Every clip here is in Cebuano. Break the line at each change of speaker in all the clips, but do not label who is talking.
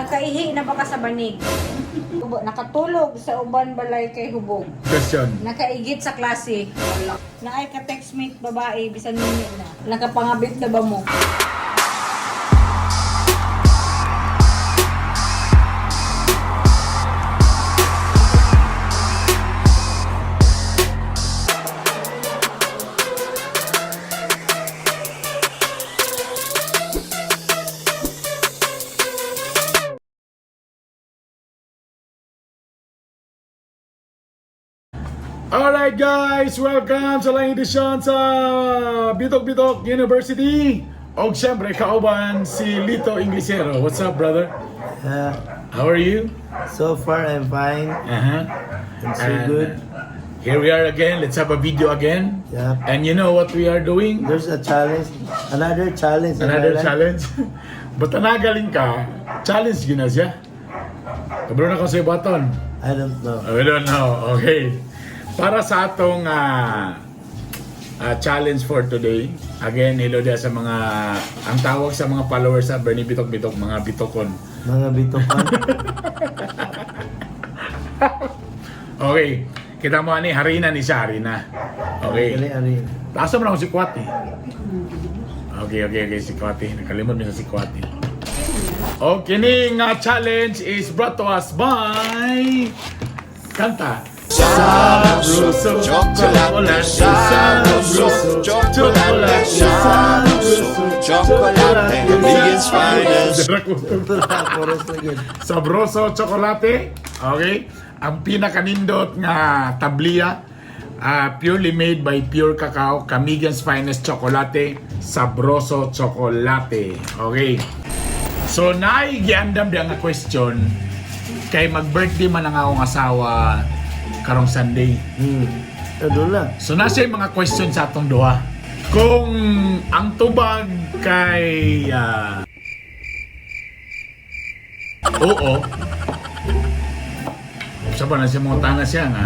Nakaihi na ba ka sa banig? Nakatulog sa uban balay kay hubog.
Question.
Nakaigit sa klase. Wala. Naay ka textmate babae bisan minute na. Nakapangabit na ba mo?
Alright guys, welcome sa lang edisyon sa Bitok Bitok University. Og syempre, kauban si Lito Inglesero. What's up, brother? How are you?
So far, I'm fine. I'm so
And,
good.
Here we are again. Let's have a video again.
Yep.
And you know what we are doing?
There's a challenge. Another challenge in
Another
my life.
challenge. Ba't nagaling ka? Challenge gina siya. Kabro na ko sa baton.
I don't know.
I don't know. Okay. Para sa atong challenge for today, again, hello dia sa mga, ang tawag sa mga followers sa Bernie Bitok Bitok, mga bitokon.
Mga bitukan.
Okay. Kita mo ani, harina ni siya, harina. Okay.
Dali, ari.
Taas mo na ako si Kwati. Okay, si Kwati. Nakalimot mi sa si Kwati. Okay, ni nga challenge is brought to us by Kanta. Sabroso,
Chocolate, sabroso, chocolate, sabroso, chocolate, Vegan's finest.
Puros lagi.
Sabroso chocolate. Okay? Ang pinakanindot nga tabliya, purely made by pure cacao, Camigan's finest chocolate, Sabroso chocolate. Okay. So naay giandam diya nga question kay mag-birthday man ang akong asawa karong Sunday.
Ano lang?
So nasa yung mga question sa atong duha. Kung ang tubag kay oo, sa ba na siya mga tana siya nga,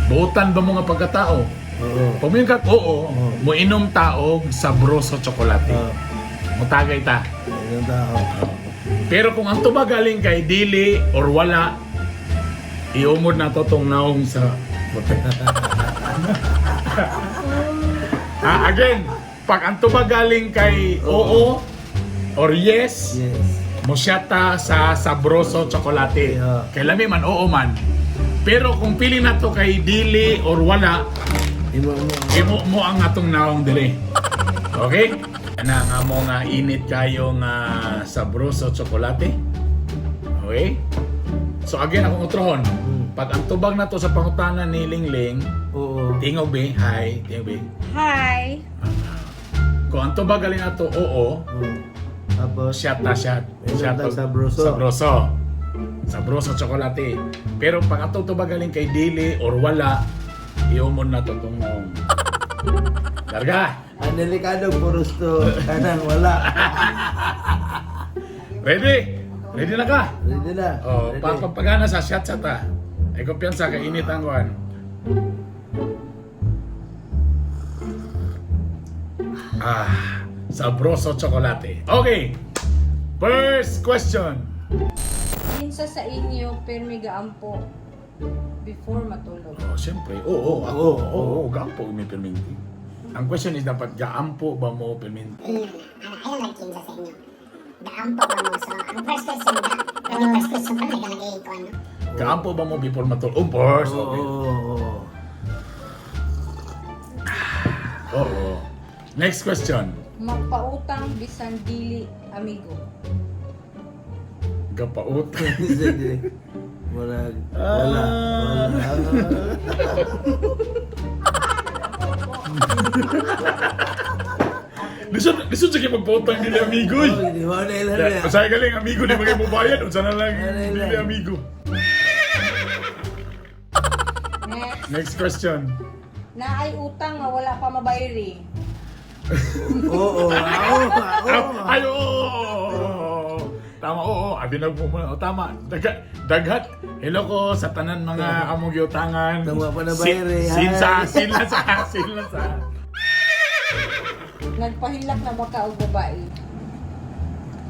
buutan ba mo nga pagkatao?
Oo.
Pamuyon ka, oo, moinom taog sabroso tsokolate.
Oo.
Mutagay ta.
Yung tao.
Pero kung ang tubag galing kay dili or wala, iumod na to tong naong sa again, pag ang tubag galing kay oo or yes,
Yes.
mosyata sa sabroso tsokolate.
Yeah.
Kay lami man, oo man. Pero kung pili na to kay dili or wala,
Imo mo.
imo mo ang atong naong dire. Okay? Ana nga mo nga init kayo nga sabroso tsokolate. Okay? So again akong utrohon. Pag ang tubag na to sa pangutana ni Lingling,
Oo.
tingog be, hi, tingog be.
Hi!
Kung ang tubag galing na to, oo,
Oo. Tapos,
shot na shot.
Inom
Shot
tag sabroso.
Sabroso. Sabroso tsokolate. Pero pag atong tubag galing kay dili or wala, iumon na to tong naong. Larga!
Ang delikado, puros to. Kanang wala.
Ready? Ready na ka?
Ready na.
Oh,
Ready.
papagana sa shot sa ta. Ay kumpiyansa kay init ang kuan. Ah, sabroso tsokolate. Okay. First question.
Kinsa sa inyo pirmi gaampo before matulog?
Oh, siyempre. Oo, ako. Oo, oo, gaampo mi perminti. Ang question is dapat gaampo ba mo perminti?
Ano, ayaw magkinsa sa inyo. Gaampo ba mo? So, ang first question ga, lagi first question pa lang lagi ko ano.
Gaampo ba mo before matulog? Oh, first.
Oo.
Okay.
Oo.
Oo. Next question.
Magpautang bisan dili amigo.
Gapautang.
Sige. Wala. Wala. Wala.
Lisod, lisod sa magpautang dili amigo. eh.
Oh, di ba na ilan na?
Masaya galing amigo di magay mobayad unsa na lang
Ano
dili
lang?
amigo.
Next,
Next question.
naay utang nga wala pa mabayri.
Oo. Oo. Oo.
Ay, oo, oo, oo, oo. Tama, oo, oo. Abi na mo muna. Oh, tama. Daghat. Hello ko sa tanan mga among giutangan.
Tama pa na bayri.
Sinsa,
Hi.
sila sa, sila sa.
Nagpahilak na ba ka og babae?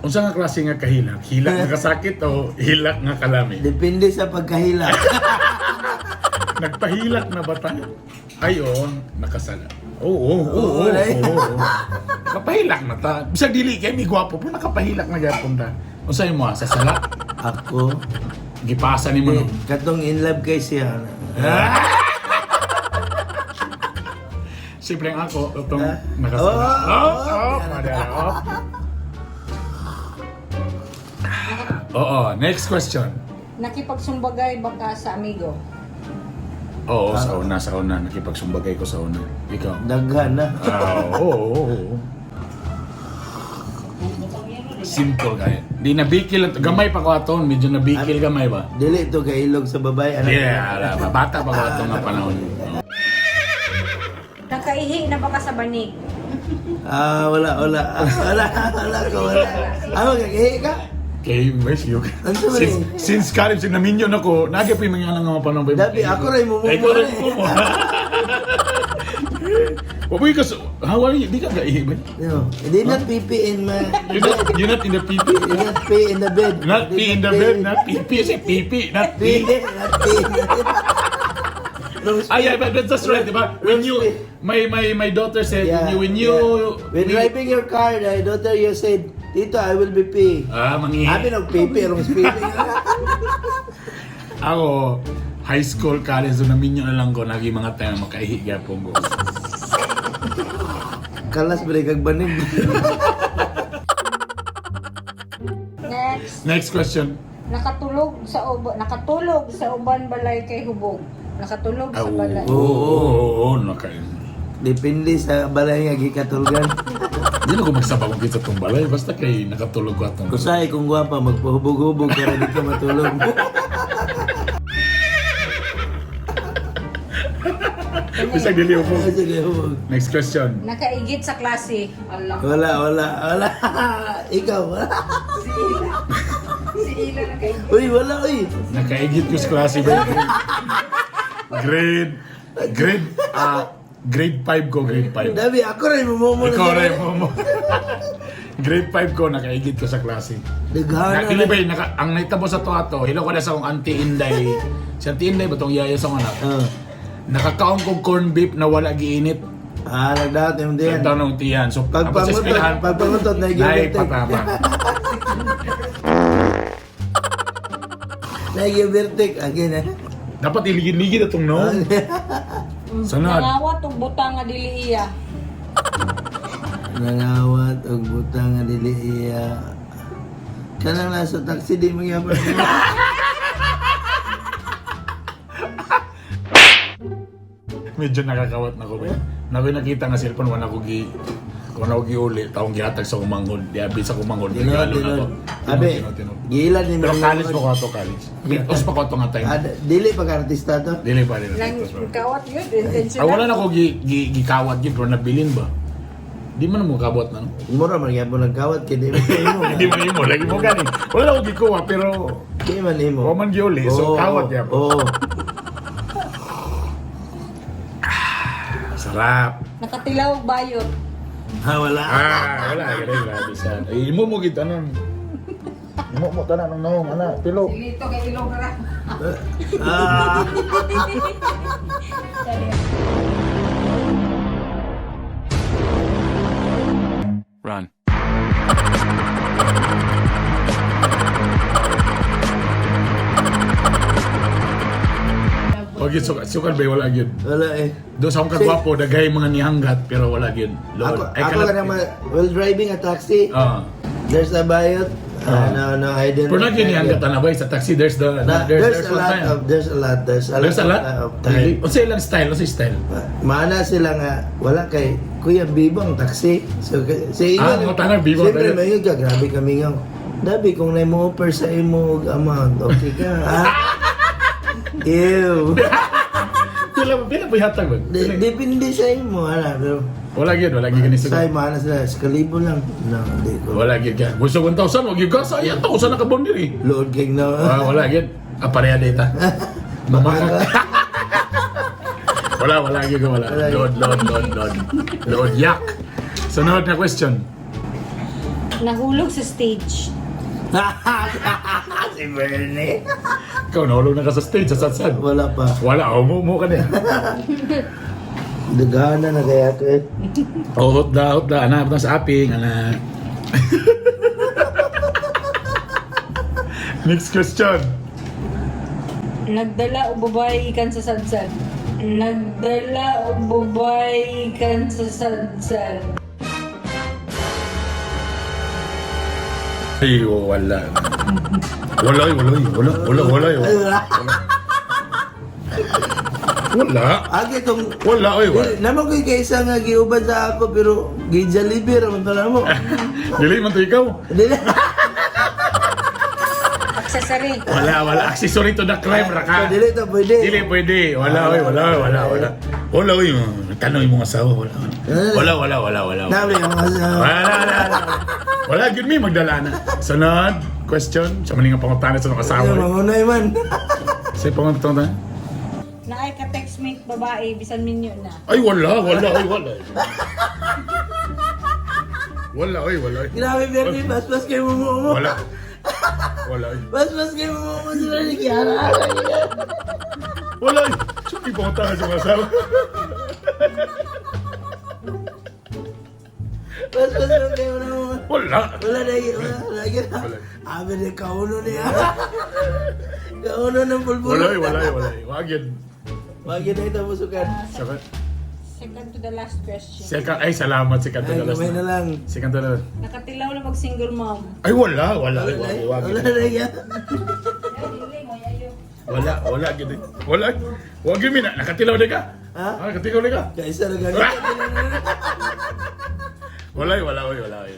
Unsa nga klase nga kahilak? Hilak nga kasakit o hilak nga kalami?
Depende sa pagkahilak.
Nagpahilak na ba tayo? Ay, oo, nakasala. Oo,
Oo, right.
oo. Nakapahilak na ta. Bisag dili kay mi gwapo, pero nakapahilak na gyapon ta. Unsa imo ah, sa sala?
Ako,
Gipasa nimo no.
eh, katong in love kay siya.
Siyempre ang ako, itong
Ah?
nakasala.
Oo,
Oh,
oo.
oh, madala, oh. Oo, next question.
Nakipagsumbagay ba ka sa amigo?
Oo, sa una, sa una. Nakipagsumbagay ko sa una. Ikaw?
Daghan na.
Ah, oo. Simple kaya. Di nabikil. Gamay pa ko aton. Medyo nabikil gamay ba?
Dili to kailog sa babae. Anak.
Yeah, ala, ba? Bata pa ko aton nga panahon. Oo.
Nakaihi na ba ka sa banig?
Ah, wala, wala. Ah, wala, wala ko, wala. Ah, magkakahi ka?
Kay where's you?
Ano ba
Since,
yun?
since college, naminyo na ko, nagya pa yung mga nga mga panahon. ba?
Dabi, ako rin mumumo.
Ay, ikaw rin mo. Wapoy ka, how are you? Di ka gaihi ba?
No, hindi not pee in my...
You're not in the PP?
You not pee in the bed.
Not pee in the bed, not PP. Say PP, not
Pee,
pee.
not pee in the bed.
Ay, yeah, but that's right, diba? When you, my daughter said, when you,
yeah. When driving your car, the daughter you said, "Tito, I will be pee."
Ah, mangihi.
Abi nag pee pee, rong pee.
Ako, high school, college, doon naminyo na lang ko, naging mga time, makaihi gyapon ko.
Kalas ba kag banig?
Next.
Next question.
Nakatulog sa uban balay kay hubog. Nakatulog
Ah,
sa
oo,
balay.
oo, naka.
Depende sa balay nga gikatulgan.
Di na ko magsaba kung kita tong balay, basta kay nakatulog ko atong.
Usahay kung gwapa magpahubog-hubog para di ka matulog.
Bisag dili ko.
Sige, hubog.
Next question.
Nakaigit sa klase. Allah.
Wala, wala, wala. Ikaw, wala.
Si Ila. Si Ila nakaigit.
Uy, wala, uy.
Nakaigit ko sa klase ba? Grade, grade, ah, grade 5 ko, grade 5.
Dabi, ako rin mumumo.
Ikaw rin, mo. Grade 5 ko, nakaigit ko sa klase.
Daghana.
Na, dili ba, naka, ang naitabo sa to ato, hilo ko na sa akong auntie Inday. Si auntie Inday ba tong yaya sa akong anak?
Ah,
Nakakaon kong corn beef na wala giinit.
ah nagdaot yung diyan.
Nagtaon ng tiyan. So, tapos sa
Pagpangutot,
eskwelahan,
pagpangutot,
nay,
nag-givertek.
patama.
Nag-givertek. Again, eh.
Dapat iligid-ligid itong no? Sunod.
Nangawat og butang nga dili iya.
Nangawat og butang nga dili iya. Kanang nasa taxi di mo gyapon.
Medyo nakakawat na ko ba? Nakoy nakita nga cellphone, wala ko giuli, taong gihatag sa kumanghod, diabi sa kumanghod,
Tinod,
regalo na
tinod.
ko.
Abe,
Tinod, tinod.
giilan ni
Pero
Mario.
college pa ko ato, college. Pitos pa ko ato nga time.
Ah, dili pa ka artista to.
Dili pa, dili.
Nang
Pitos pa.
kawat yun, intentional.
Ah, wala na ko gikawat yun, pero nabilin ba? Di man mo kabot na, no?
Mura man gyapon nagkawat kay di man imo.
Di man imo, lagi mo gani. Wala na ko gikuha, pero
Di man imo.
wa man giuli, so
Oo,
kawat gyapon.
Oo.
Sarap.
Nakatilaw og bayot.
Ha, wala.
Ah, wala, grabe, grabe siya. Ay, imo mo gid anon. Imo mo tanan ang naong ana, pilo.
Silito kay ilong ra.
Ah,
Run.
Okay, sukal, sukal ba wala gyud.
wala eh.
Do sa akong kagwapo, daghay mga nihanggat pero wala gyud.
Ako,
Lord. Ay,
ako
kalat-
ka naman, while driving a taxi,
Ah.
there's a bayot. Ah, no, no, I didn't.
Pero nagyan nihanggat na ba sa taxi? There's the
Na, there's a
one
lot
time.
of, there's a lot, there's a lot,
There's a lot.
of time.
Really? Unsa ilang style? Unsa style?
Maana sila nga, wala kay Kuya Bibong taxi. So, sa inyo,
Ah, mga tanang Bibong
Siyempre,
taxi.
may ka, grabe kami nga. Dabi, kung na mo offer sa imo og amount, okay ka. Ah? Ew.
Pila pila po hatag ba?
Depende sa imo, ala. Pero,
Wala gyud, wala gyud gani
sa
sa.
imo, ana sila, sa kalibo lang. No, di ko.
Wala gyud ka. Gusto 1,000, wag gyud ka sa iya to, usa na ka bon diri.
Load kay no.
Ah, wala gyud. Ah, pareha data. Mamaka. Wala, wala gyud ka, wala.
Wala.
Load, load, load, load. Load yak. Sunod na question.
Nahulog sa stage.
Si Bernie.
Ikaw, nahulog na ka sa stage sa satsad.
Wala pa.
Wala, umumo ka niya.
Dagana na kaya ko eh.
Oh, hot da, anak na sa aping, anak. Next question.
Nagdala og babae ikan sa sadsad. Nagdala og babae ikan sa sadsad.
Ay, wala. Wala, wala, wala, wala, wala, wala. Wala.
Agi tong
Wala, oy, wala.
Namo ko'y kaysa nga giuban sa ako pero gi-Jollibee ra man pala mo.
Dili man to ikaw.
Dili.
Accessory.
Wala, wala. Accessory to the crime, raka.
Dili to pwede.
Dili pwede. Wala, oy, wala, wala, wala. Wala, oy. Tanong yung mga asawa, wala. Wala, wala, wala, wala.
Nami ang mga asawa.
Wala, wala, wala. Wala, gyud mi magdala na. Sunod, question. Sa maninga pangutana sa mga asawa.
Ano, mangunay man.
Sa pangutana.
Naay ka textmate babae bisan minyo na.
Ay, wala, wala, ay, wala. Wala, oy, wala. Oy.
Grabe, Bernie, basbas kayo mumumo.
Wala. Wala, oy.
Basbas kayo mumumo si Bernie. Kiara.
Wala, oy. Suki pangutana sa mga asawa.
Basbas kayo mumumo.
Wala.
Wala na yun. Wala na yun.
Wala.
Abi na kauno niya. Kauno ng pulbulo.
Wala, oy, wala, oy, wala. Oy. Wag yun.
Wag yun na ito musukan.
Second,
Second to the last question.
second, ay, salamat, second to
Ay,
the last.
gamay na lang.
Second to the last.
Nakatilaw na mag single mom.
Ay, wala, wala, ay,
Wala
wag, wag.
wala na yan.
Wala, wala, gid. Wala. Wag yun, mina. Nakatilaw di ka.
Ha?
Ah, nakatilaw di ka.
Kaisa na ganito.
Wala, wala, oy, wala, oy.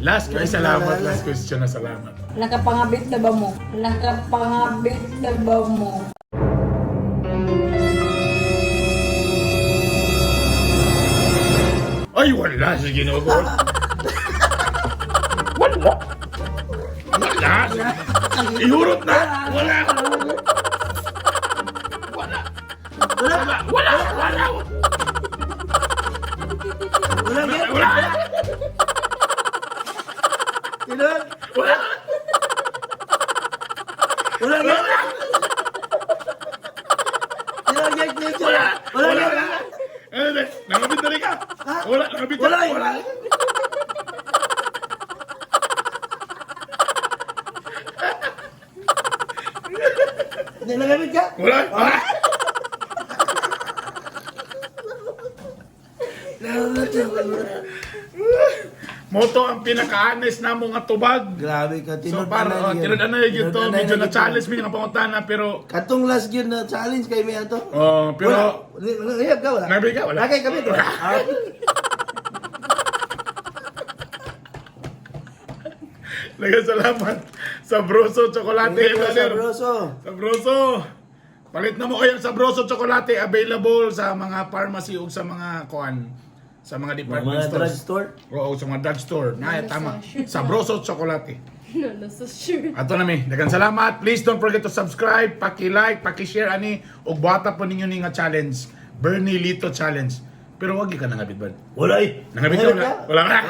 Last.
Last, ay, salamat. Last question na, salamat.
Nakapangabit na ba mo? Nakapangabit na ba mo?
Ay, wala. Sige, Ginoo ko. Wala. Wala. Ihurot na. Wala. Wala. Wala. Wala. Wala.
Wala na.
Wala.
Tinod.
Wala.
Wala na. Tinod, guys, guys.
Wala.
Wala na.
Ano na? Nakabit na rin ka. Wala. Nakabit na.
Wala.
Wala.
Hindi nagamit ka?
Wala. Wala. Moto ang pinaka-honest na mga tubag.
Grabe ka,
So
tinod
para oh, tinud anay gyud to, medyo na challenge mi nga pangutana pero
Katong last gyud na challenge kay mi ato.
oh, pero
Wala. Wala ka wala.
Nabig ka, wala.
Nakay kami to. Ah,
Daghang salamat sa Broso Chocolate,
Thank you,
brother.
Sabroso.
Sabroso. Palit na mo kayo sa Sabroso Chocolate, available sa mga pharmacy ug sa mga kuan, sa mga department
Mga
stores.
drugstore.
Oo, sa mga drugstore. Na, tama. Sabroso Chocolate.
No, nasa sure.
Ato na mi. Daghang salamat. Please don't forget to subscribe, paki-like, paki-share ani ug buhata po ninyo ni nga challenge. Bernie Lito challenge. Pero wag ka nangabit ba?
Wala eh.
Nangabit ka wala? Wala. Wala.